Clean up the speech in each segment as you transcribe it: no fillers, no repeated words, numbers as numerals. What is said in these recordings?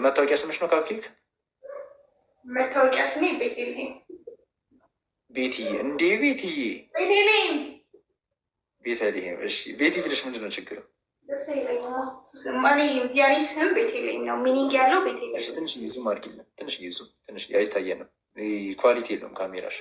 መታወቂያ ስምሽ ነው ካፕኬክ? መታወቂያ ስሜ ቤቴልሄም። ቤትዬ? እንዴ ቤትዬ፣ ቤቴልሄም። ቤተልሔም። እሺ ቤቲ ብለሽ ምንድን ነው ችግሩ? ደስ አይለኝማ። የኔ ስም ቤቴልሄም ነው። Meaning ያለው ቤቴልሄም። ትንሽ zoom አድርጊልን። ትንሽ zoom፣ ትንሽ አይታየንም። Quality የለውም ካሜራሽ።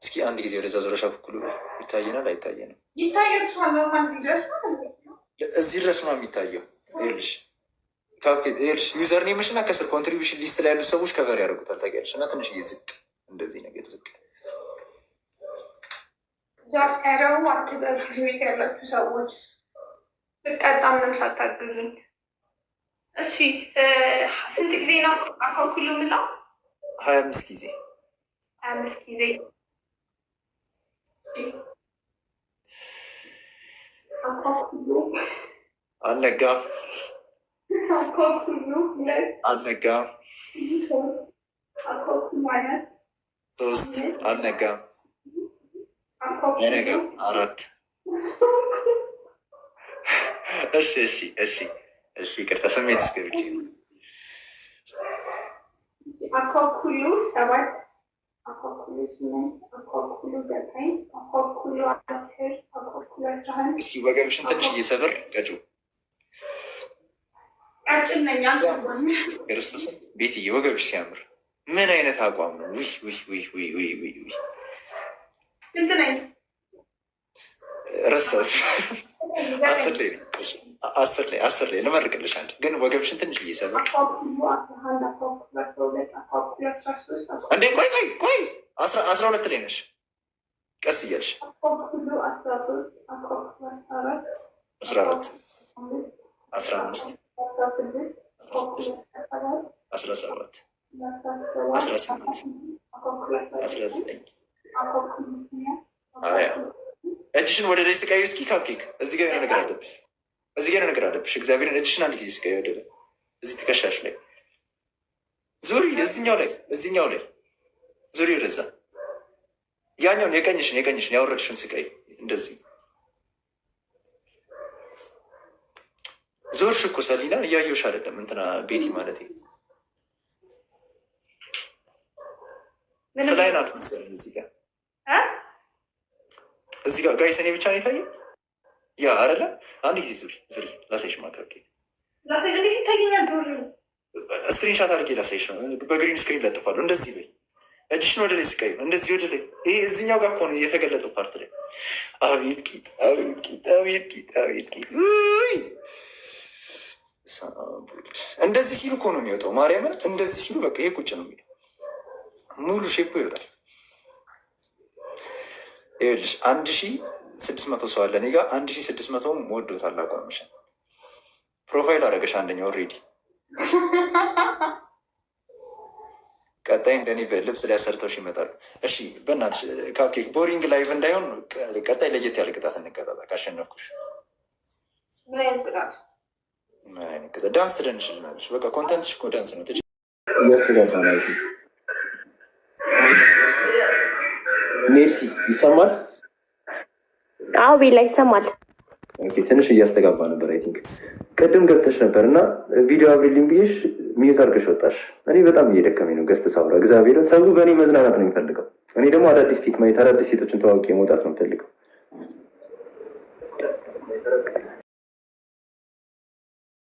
እስኪ አንድ ጊዜ ወደዛ ዞረሻ በኩሉ ይታየናል አይታየንም? ይታያችኋል። Normal እዚህ ድረስ ነው። እዚህ ድረስ ነው የሚታየው። ይኸውልሽ፣ ይኸውልሽ username ሽ እና ከስር contribution list ላይ ያሉት ሰዎች cover ያደርጉታል። ታውቂያለሽ። እና ትንሽ ዝቅ፣ እንደዚህ ነገር ዝቅ። ጃፍ ረው አትበሉ። ቤት ያላችሁ ሰዎች ስቀጣ ምንም ሳታግዙኝ። እሺ ስንት ጊዜ ነው አኳኩሉ የምለው? 25 ጊዜ። 25 ጊዜ። አኳኩሉ። አልነጋም። አኳኩሉ ሁለት። አልነጋም። ሶስት፣ አኳኩሉ አራት። ሶስት፣ አልነጋም። አኳኩሉ። አይነጋም፣ አራት። እሺ፣ ይቅርታ ስሜት እስገብቼ። አኳኩሉ ሰባት፣ አኳኩሉ ስምንት፣ አኳኩሉ 9፣ አኳኩሉ 10፣ አኳኩሉ 11። እስኪ ወገብሽን ትንሽ እየሰበር ቀጩ። ቀጭን ነኝ። ክርስቶስን ቤትዬ፣ ወገብሽ ሲያምር ምን አይነት አቋም ነው? ውይ ውይ ውይ ውይ ውይ ውይ ውይ! ስንት ነኝ? ረሳሁት። 10 ላይ ነኝ። 10 ላይ፣ 10 ላይ ልመርቅልሽ። አንድ ግን ወገብሽን ትንሽ እየሰበር። አኳኩሉ 11፣ አኳኩሉ 12፣ አኳኩሉ 13። እንዴ ቆይ ቆይ ቆይ፣ 12 ላይ ነሽ። ቀስ እያልሽ። አኳኩሉ 13፣ አኳኩሉ 14። 14፣ 15፣ 16፣ 16፣ 17፣ 18፣ 19፣ 20። እጅሽን ወደ ላይ ስቀዩ እስኪ ካፕኬክ። እዚህ ጋር የሆነ ነገር አለብሽ። እዚህ ጋር የሆነ ነገር አለብሽ። እግዚአብሔርን እጅሽን አንድ ጊዜ ስቀዩ ወደ ላይ። እዚህ ትከሻሽ ላይ ዙሪ። እዚኛው ላይ፣ እዚኛው ላይ ዙሪ ወደዛ። ያኛውን የቀኝሽን ያወረድሽን ስቀይ። እንደዚህ ዞርሽ እኮ ሰሊና፣ እያየሁሽ አይደለም። እንትና ቤቲ ማለት fly ናት መሰለኝ። እዚህ ጋር guys፣ እኔ ብቻ ነው የታየኝ? Yeah አይደለ? አንድ ጊዜ ዙሪ፣ ዙሪ ላሳይሽ። ማካኬ እንዴት ይታየኛል? ዙሪ። Screenshot አድርጌ ላሳይሽ ነው። በ green screen ለጥፋለሁ። እንደዚህ በይ። እጅሽን ወደ ላይ ስቀይ፣ እንደዚህ ወደ ላይ። ይሄ እዚኛው ጋር እኮ ነው የተገለጠው part ላይ። አቤት ቂጥ፣ አቤት ቂጥ፣ አቤት ቂጥ፣ አቤት ቂጥ! ውይ! እንደዚህ ሲሉ እኮ ነው የሚወጣው። ማርያምን እንደዚህ ሲሉ በቃ ይሄ ቁጭ ነው የሚለው፣ ሙሉ shape ኡ ይወጣል። ይኸውልሽ 1600 ሰው አለ እኔ ጋ፣ 1600ም ወዶታል አቋምሽን። Profile አደረገሽ አንደኛ already። ቀጣይ እንደኔ ልብስ ሊያሰርተውሽ ይመጣሉ። እሺ በእናትሽ ካፕኬክ፣ boring live እንዳይሆን ቀጣይ ለየት ያለ ቅጣት እንቀጣጣ ካሸነፍኩሽ። ምን አይነት ቅጣት? ምን አይነት ቅጣት? ዳንስ ትደንሽልናለሽ። በቃ content ሽ እኮ ዳንስ ነው። እያስተጋባ ነው። ሜርሲ ይሰማል? አዎ ቤላ፣ ይሰማል። Okay፣ ትንሽ እያስተጋባ ነበር። I think ቅድም ገብተሽ ነበር እና ቪዲዮ አብሪልኝ ብዬሽ mute አድርገሽ ወጣሽ። እኔ በጣም እየደከመኝ ነው guest ሳውራ። እግዚአብሔርን ሰው በእኔ መዝናናት ነው የሚፈልገው። እኔ ደግሞ አዳዲስ ፊት ማየት፣ አዳዲስ ሴቶችን ተዋውቄ መውጣት ነው የሚፈልገው።